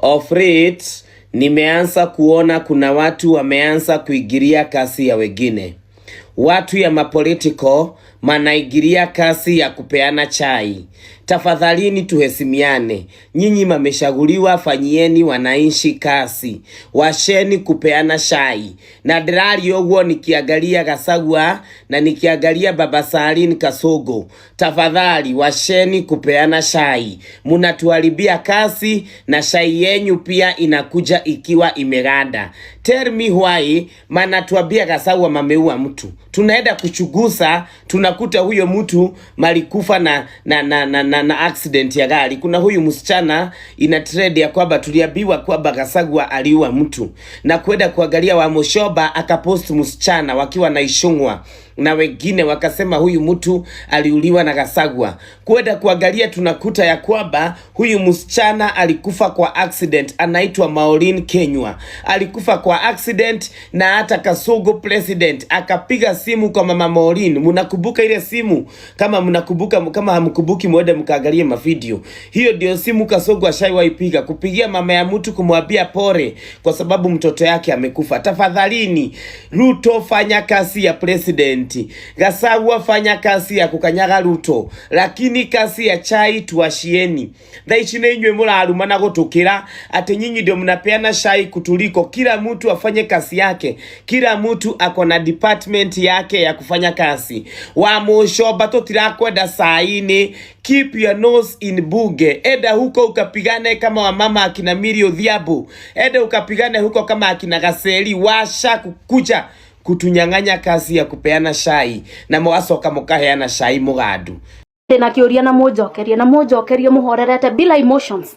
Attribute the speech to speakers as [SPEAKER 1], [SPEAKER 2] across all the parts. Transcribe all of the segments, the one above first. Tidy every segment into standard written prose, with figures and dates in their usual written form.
[SPEAKER 1] Of late nimeanza kuona kuna watu wameanza kuingilia kazi ya wengine. Watu ya mapolitical manaingilia kazi ya kupeana chai. Tafadhalini tuheshimiane. Nyinyi mameshaguliwa, fanyieni wananchi kazi, washeni kupeana chai. Na ndĩraria ũguo nikiangalia Gachagua na nikiangalia Baba Salim Kasongo. Tafadhali washeni kupeana chai, munatuharibia kazi na chai yenyu pia inakuja ikiwa imeganda. Tell me why manatuambia Gachagua mameua mtu, tunaenda kuchunguza tunakuta huyo mtu malikufa na accident ya gari. Kuna huyu msichana ina trend ya kwamba tuliambiwa kwamba Gachagua aliua mtu, na kwenda kuangalia wa Mushoba akapost msichana wakiwa na Ichung'wa na wengine wakasema huyu mtu aliuliwa na Gachagua. Kwenda kuangalia tunakuta ya kwamba huyu msichana alikufa kwa accident, anaitwa Maureen Kenywa, alikufa kwa accident, na hata Kasongo president akapiga simu kwa mama Maureen. Mnakumbuka ile simu? Kama mnakumbuka, kama hamkumbuki, mwende mkaangalie mavideo. Hiyo ndio simu Kasongo ashaiwaipiga kupigia mama ya mtu kumwambia pole kwa sababu mtoto yake amekufa. Tafadhalini Ruto, fanya kazi ya president. Gachagua, fanya kazi ya kukanyaga Ruto, lakini kazi ya chai tuashieni. Thaa ici nĩ inyuĩ mũrarumana gũtũkĩra atĩ nyinyi ndio mnapeana chai kutuliko. Kila mtu afanye kazi yake, kila mtu ako na department yake ya kufanya kazi. Wa Mucoba tũtirakwenda saini, keep your nose in bunge. Enda huko ukapigane kama wamama akina Millie Odhiambo, enda ukapigane huko kama akina Gaseli. Washa kukuja kutunyang'anya kazi ya kupeana cai na mũgacoka mũkaheana cai mũgandu.
[SPEAKER 2] Ndĩna kĩũria na mũnjokerie, na mũnjokerie mũhorerete bila emotions,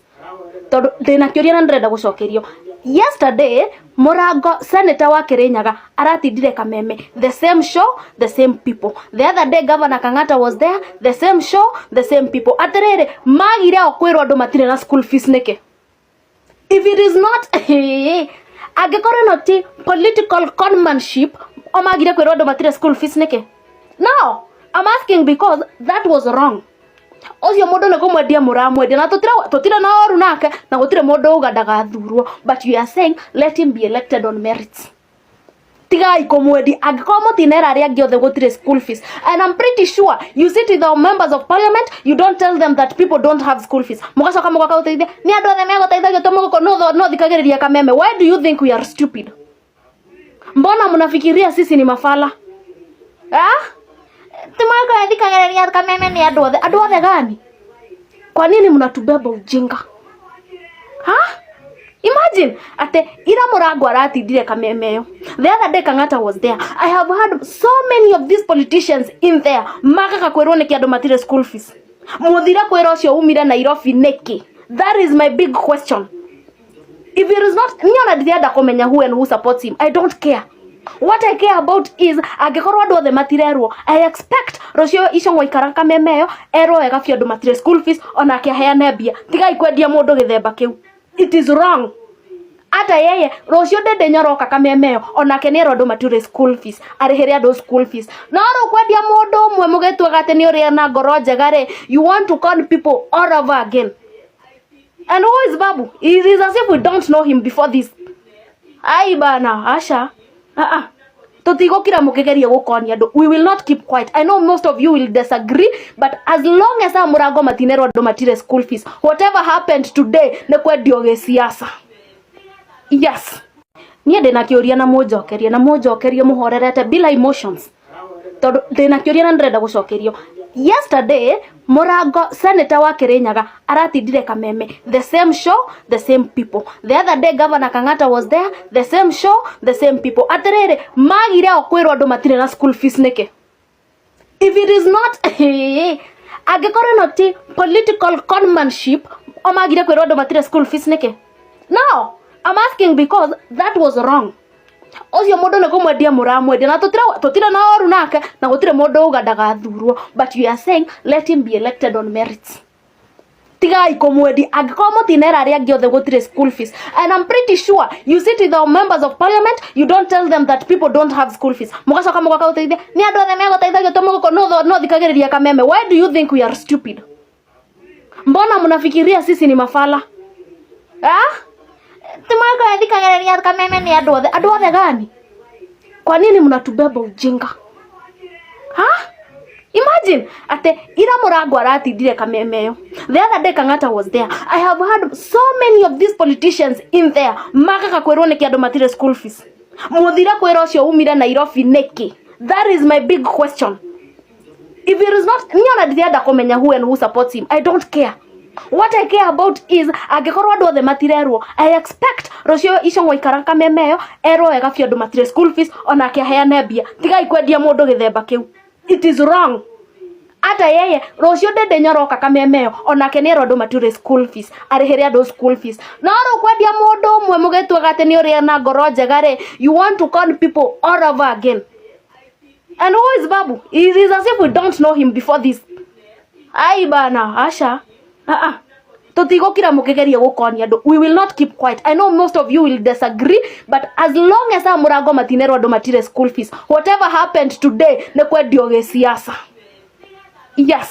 [SPEAKER 2] tondu ndĩna kĩũria na ndĩrenda gũcokerio. Yesterday Murango, senator wa Kirinyaga, aratindire Kameme, the same show, the same people. The other day Governor Kang'ata was there, the same show, the same people. Atiriri, magire o kwirwo andu matirĩ na school fees nĩkĩ? If it is not, angĩkorwo ĩno ti political conmanship, o magire kwĩrwo andũ matirĩ school fees nĩkĩ? No, I'm asking because that was wrong. Ũcio mũndũ nĩ kũmwendia mũramwendia, na tũtirĩ na ũru nake, na gũtirĩ mũndũ uga ndagathurwo, but you are saying let him be elected on merits. Tigai kũmwendia angĩkorwo mũtinera arĩa angĩ othe gũtirĩ school fees. And I'm pretty sure you sit with our members of parliament, you don't tell them that people don't have school fees. Mũgacoka mũgoka gũteithia nĩ andũ othe megũteithagio tũmũgũko no thikagĩrĩria Kameme. Why do you think we are stupid? Mbona mnafikiria sisi ni mafala? Ah, timwaka thikagĩrĩria Kameme nĩ andũ othe. Andũ othe gani? Kwa nini mnatubeba ujinga? Ha, imagine ate ira Murango aratindire Kameme ĩyo. The other day Kang'ata was there. I have heard so many of these politicians in there magaga kwĩrwo nĩkĩ andũ matirĩ school fees. Muthire kwĩra ũcio umire Nairobi nĩkĩ? That is my big question. If it is not, niĩ ona ndirenda kũmenya who and who supports him. I don't care. What I care about is angĩkorwo andũ othe matirerwo, I expect rũciũ Icũng'wa ikara Kameme ĩyo erwo wega biũ andũ matirĩ school fees, onake aheane mbia. Tigai kwendia mũndũ gĩthemba kĩu, it is wrong. Ata yeye rũciũ Ndĩndĩ Nyoroka Kameme ĩyo onake nĩ erwo andũ matirĩ school fees, arĩhĩre andũ school fees. No rĩu kwendia mũndũ ũmwe mũgĩtuaga atĩ nĩ ũrĩa na ngoro njega rĩ, you want to con people all over again. And who is Babu? It is as if we don't know him before this. Ai bana, asha. Ah ah. Tũtigũkira mũkĩgeria gũkonia andũ. We will not keep quiet. I know most of you will disagree, but as long as a Mũrango matinerwo andũ matire school fees, whatever happened today nĩ kwendio gĩsiasa. Yes, niĩ ndĩna kĩũria na mũnjokerie, na mũnjokerie mũhorerete bila emotions, tondu ndĩna kĩũria na ndĩrenda gũcokerio. Yesterday Murango, senator wa Kirinyaga, aratindire Kameme, the same show, the same people. The other day Governor Kang'ata was there, the same show, the same people. Atiriri, magire o kwĩrwo andũ matirĩ na school fees nĩkĩ? If it is not, angĩkorwo ĩno ti political conmanship, o magire kwĩrwo andũ matirĩ school fees nĩkĩ? No, I'm asking because that was wrong. Ũcio mũndũ nĩ kũmwendia mũramwendia, na tũtirĩ na ũru nake, na gũtirĩ mũndũ uga ndagathurwo, but you are saying let him be elected on merits. Tigai kũmwendia angĩkorwo mũtinera arĩa angĩ othe gũtirĩ school fees. And I'm pretty sure you sit with our members of parliament, you don't tell them that people don't have school fees. Mũgacoka mũgoka gũteithia nĩ andũ othe megũteithagio tũmũgũko no thikagĩrĩria Kameme. Why do you think we are stupid? Mbona mnafikiria sisi ni mafala? Ah, Timwĩthikagĩrĩria Kameme nĩ andũ othe. Andũ othe gani? Kwa nini mnatubeba ujinga? Ha? Imagine ate ira Murango aratindire Kameme yo. The other day Kang'ata was there. I have had so many of these politicians in there magaga kwirwo niki andu matire school fees. Muthire kwira ucio umire Nairobi niki? That is my big question. If it is not ni ona ndirenda kumenya who and who supports him. I don't care. What I care about is angikorwo andu othe matirerwo, I expect rucio Icũng'wa ikara Kameme ĩyo erwo wega biũ andu matire school fees, onake aheane mbia. Tigai kwendia mundu githemba kiu. It is wrong. Ata yeye rucio Ndindi Nyoro oka Kameme ĩyo onake nĩ erwo andu matire school fees, arĩhĩre andu school fees. No rĩu kwendia mundu ũmwe mũgĩtuaga atĩ nĩ ũrĩa na ngoro njega rĩ, you want to con people all over again. And who is Babu? It is as if we don't know him before this. Ai bana, asha. Ah ah. Tutigũkira mũkĩgeria gũkonia andũ. We will not keep quiet. I know most of you will disagree, but as long as a Mũrango matinerwo andũ matire school fees, whatever happened today nĩ kwendio gĩsiasa. Yes.